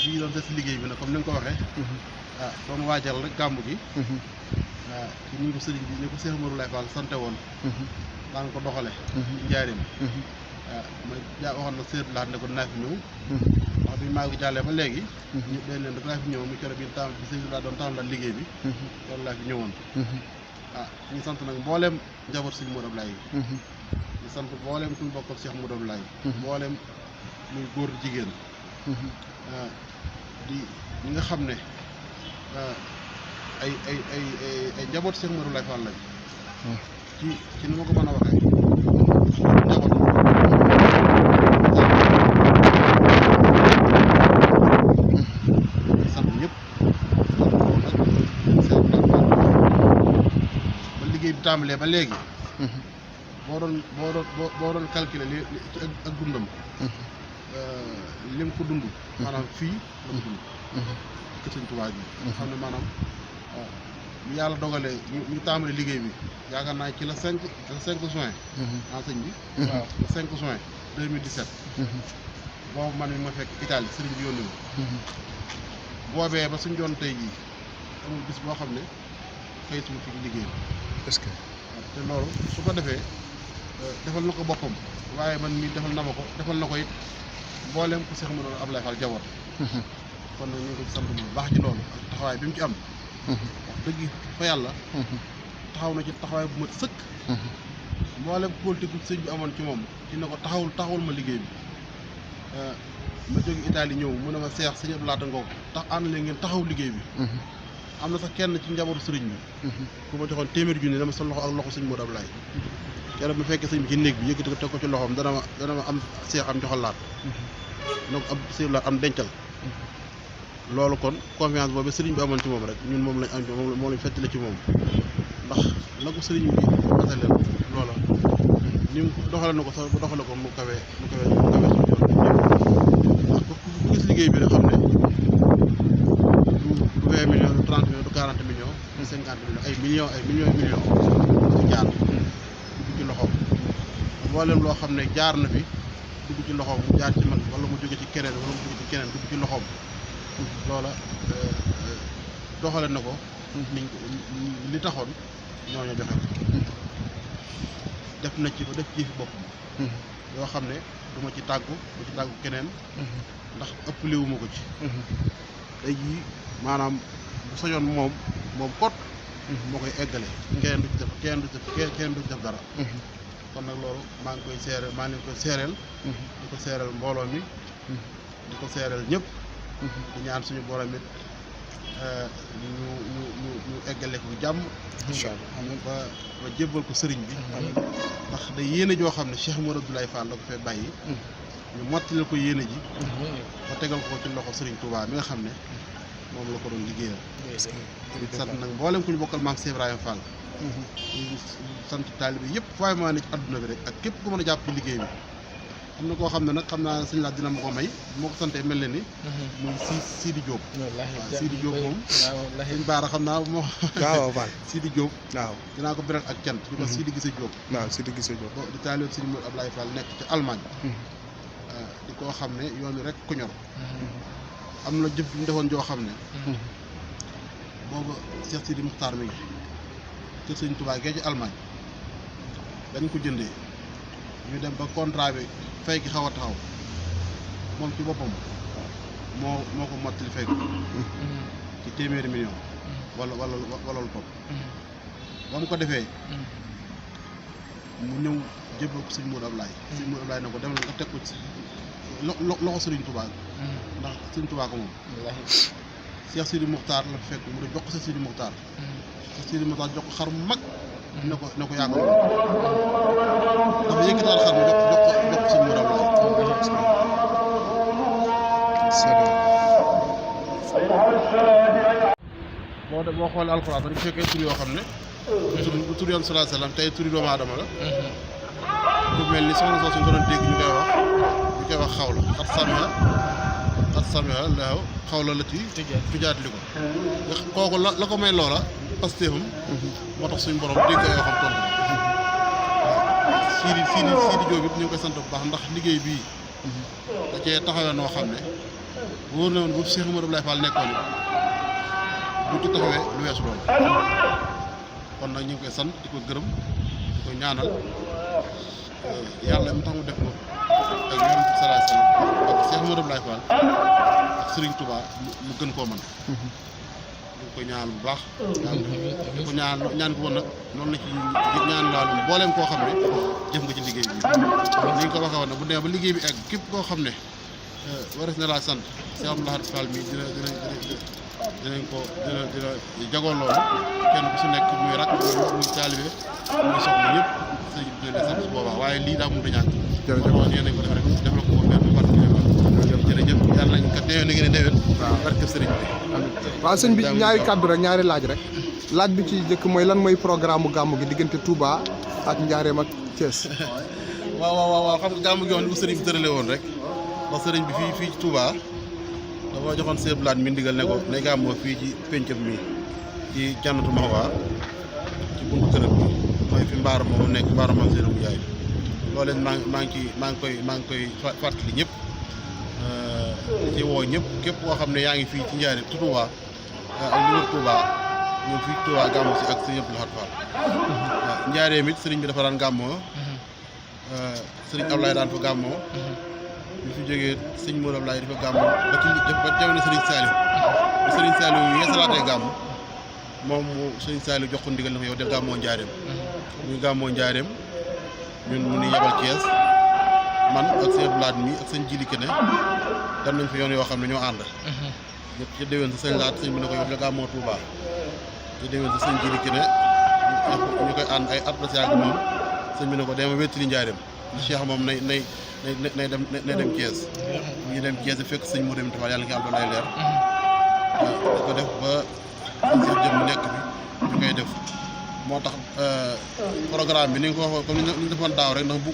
fii doon des liggéey bi nag comme ni nga ko waxee doon waajal rek gàmmu gi ci ni ko sëriñ bi ni ko Cheikh Modou Laye Fall sante woon daan ko doxale ci njaarim ma waxoon na seet laat ne ko dinaa fi ñëw ndax bi maa ngi jàllee ba léegi ñëpp dañ leen dinaa fi ñëw mu coro bi sëriñ laa doon tàmbali liggéey bi loolu laa fi ñëwoon ñu sant nag mbooleem njaboot sëriñ Modou Ablaye ñu sant mbooleem kuñ bokkal Cheikh Modou Ablaye mbooleem muy góor jigéen di ñi nga xam ne ay njaboot Cheikh Modou Laye Fall lañ ci ni ma ko mën a waxee njaboot sant ñëpp ba liggéey bi tàmbalee ba léegi boo doon calculer li ci ak dundam lim ko dund maanaam fii la ko dund kër Sëñ Tuubaa gi xam ne maanaam bu yàlla dogalee ñu tàmbali liggéey bi yaakaar naa ci la 5 juin sëñ bi waaw le 5 juin 2017 boobu man mi ma fekk Italie sëriñ bi yónni ma boobee ba suñ doon tey jii amul bis boo xam ne xëy suñu fi liggéey est-ce que te loolu su ko defee defal na ko boppam waaye man mii defal na ma ko defal na ko it mboolem ku Cheikh Modou Ablaye Fall jaboot kon nag ñu ngi ko sant bu baax ci loolu ak taxawaay bi mu ci am wax dëgg fa yàlla taxaw na ci taxawaay bu mat sëkk mboolem politique sëñ bi amoon ci moom ci ne ko taxawul ma liggéey bi ma jóge Italie ñëw mu ne ma seex sëñ Abdou Lahat ngoog tax ànd leen ngeen taxaw liggéey bi am na sax kenn ci njabootu sëriñ bi ku ma joxoon téeméer junni dama sa loxo ak loxo sëñ Modou Ablaye keroog bu fekkee sëñ bi ci néeg bi yëkkati ko teg ko ci loxoom dana ma am seex am joxal laat donc am sëñ Laat am dencal loolu kon confiance boobu sëriñ bi amoon ci moom rek ñun moom lañ am moom lañ fettale ci moom ndax la ko sëriñ bi mataleel loola ni mu doxale na ko sax bu doxale ko mu kawe suñu yoon ndax ku gis liggéey bi rek xam ne du 20 millions du 30 millions du 40 millions du 50 millions ay millions ci jaar dugg ci loxoom mboolem loo xam ne jaar na fi dugg ci loxoom mu jaar ci man wala mu jóge ci keneen wala mu jóge ci keneen dugg ci loxoom loola doxale na ko niñ li taxoon ñooñu joxe ko def na ci def ci fi bopp yoo xam ne du ci tàggu keneen ndax ëpp liwuma ko ci tey jii maanaam bu soñoon moom kot moo koy eggale keneen du ci def dara kon nag loolu maa ngi koy seereel di ko seereel mbooloo mi di ko seereel ñëpp di ñaan suñu borom it ñu eggale ko jàmm incha allah ba jébbal ko sëriñ bi ndax day yéene joo xam ne Cheikh Modou Ablaye Fall la ko fee bàyyi ñu mottalil ko yéene ji ba tegal ko ci loxo sëriñ Touba mi nga xam ne moom la ko doon liggéeyal sant nag mboolem ku ñu bokkal maam Cheikh Ibrahima Fall sant taalibe yëpp waaye maa ne ci adduna bi rek ak képp ku mën a jàpp ci liggéey bi am na koo xam ne nag xam naa sëñ Laat dina ma ko may moo ko santee mel ne ni muy Sidi Diop waaw Sidi Diop moom sëñ Baara xam naa moo waaw Sidi Diop waaw dinaa ko beral ak cant di ko Sidi Gise Diop waaw Sidi Gise Diop di taalibe sëñ Modou Ablaye Fall nekk ci Allemagne di koo xam ne yoon wi rek ko ñor am na jëf ñu defoon joo xam ne booba Cheikh Sidi Muxtaar mi ngi kër sëñ Touba gee ci Allemagne dañ ko jëndee ñu dem ba contrat bi fay gi xaw a taxaw moom ci boppam moo ko mottali fay ko ci téeméeri million wala lu topp ba mu ko defee mu ñëw jébbal ko sëñ Modou Ablaye sëñ Modou Ablaye na ko demal nga teg ko ci loxo sëriñ Touba ndax sëriñ Touba ko moom Cheikh Sidi Muxtaar la fekk mu ne jox ko Cheikh Sidi Muxtaar Cheikh Sidi Muxtaar jox ko xar mu mag ne ko yaa ko dafa yëkkataal xar mi jox ko sëñ Modou Ablaye boo xoolee alxuraan dañu fekkee tur yoo xam ne bu tur yoon sallallahu alayhi wasallam tey turi doomu aadama la ku mel ni soxna soosu ñu ko doon dégg ñu koy wax xawla xat samiha laaw xawla la ci fijaat li ko kooku la ko may loola pastéefam moo tax suñu borom dégg yoo xam tontu Sidi Diop it ñu ngi koy sant bu baax ndax liggéey bii da cee taxawee noo xam ne wóor na woon bu Cheikh Modou Abdoulaye Fall nekkoon bu ci taxawee lu weesu loolu kon nag ñu ngi koy sant di ko gërëm di ko ñaanal yàlla mu tax mu def ko ak Yonent bi sallallahu alayhi wasallam ak Cheikh Modou Abdoulaye Fall ak Serigne Touba mu gën koo mën ñu koy ñaan bu baax di ko ñaan ko woon nag noonu la ci ñaan laalu mbooleem koo xam ne jëf nga ci liggéey bi ni ñu ko waxee woon nag bu demee ba liggéey bi egg képp koo xam ne wares na laa sant Cheikh Abdoulaye Fall mi dinañ ko jagoo loolu kenn ku si nekk muy rak muy taalibe muy soxla ñëpp sëñ bi leen di sant su boobaa waaye lii daa mënut a ñàkk jërëjëf yéen nañ ko def rek def la ko moom benn particulier jërëjëf yàlla nañ ko déwén na ngeen a déwén barke sëriñ bi waaw sëñ bi ñaari kàddu rek ñaari laaj rek laaj bi ci jëkk mooy lan mooy programme gàmmu gi diggante Touba ak Njaaréem ak Thiès waaw xam nga gàmmu gi woon lu sëriñ bi tërale woon rek ndax sëriñ bi fii ci Touba dafa joxoon Sëñ Blaat mi ndigal ne ko ne gàmmoo fii ci péncam mi ci Jannatu Mahwa ci buntu këram bi mooy fi mbaar moomu nekk mbaaru Maam Seynabou Ndiaye loolu maa ngi koy fàttali ñëpp ci woo ñëpp képp koo xam ne yaa ngi fii ci Njaaréem ci Touba ak li wër Touba ñoom fii Touba gàmmu si ak Sëñ Abdou Lahad Fall waaw Njaaréem it sëriñ bi dafa daan gàmmoo sëriñ Ablaye daan fa gàmmoo ñu fi jógee sëñ Modou Abdoulaye dafa gàmm ba jamono Serigne Saliou bu Serigne Saliou yeesalaatee gàmm moom Serigne Saliou jox ko ndigal na ko yow del gàmmoo Njaaréem ñu gàmmoo Njaaréem ñun mu ni yebal Thiès man ak sëñ Blaat mi ak sëñ Jili Kene dem nañ fa yoon yoo xam ne ñoo ànd ñëpp ci déwén sa sëñ Laat sëñ bi ne ko yow del gàmmoo Touba ci déwén sa sëñ Jili Kene ñu koy ànd ay at la si yàgg moom sëñ bi ne ko dema wéttali Njaaréem Cheikh moom nay dem Thiès ñu dem Thiès fekk sëñ mu dem Fall yàlla nga am doon ay leer da ko def ba sëñ jëm nekk bi ñu koy def moo tax programme bi ni nga ko waxee comme ni ñu defoon daaw rek ndax bu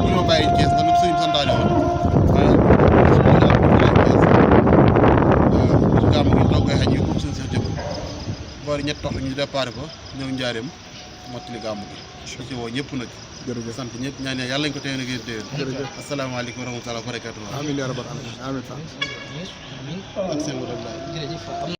ñu bàyyi Thiès nga nu sëñ bi santaane woon waaye su gàmm gi toog ay añ yi pour suñu sax jëm boori ñett waxtu ñu déparé ko ñëw Njaaréem mottali gàmm gi ci woo ñëpp nag jërëjëf sant ñëpp ñaan yàlla ñu ko téye na ngeen téye asalaamaaleykum wa rahmatulah wa barakatuh amiin yaa rabbal aalamiin amiin ak seen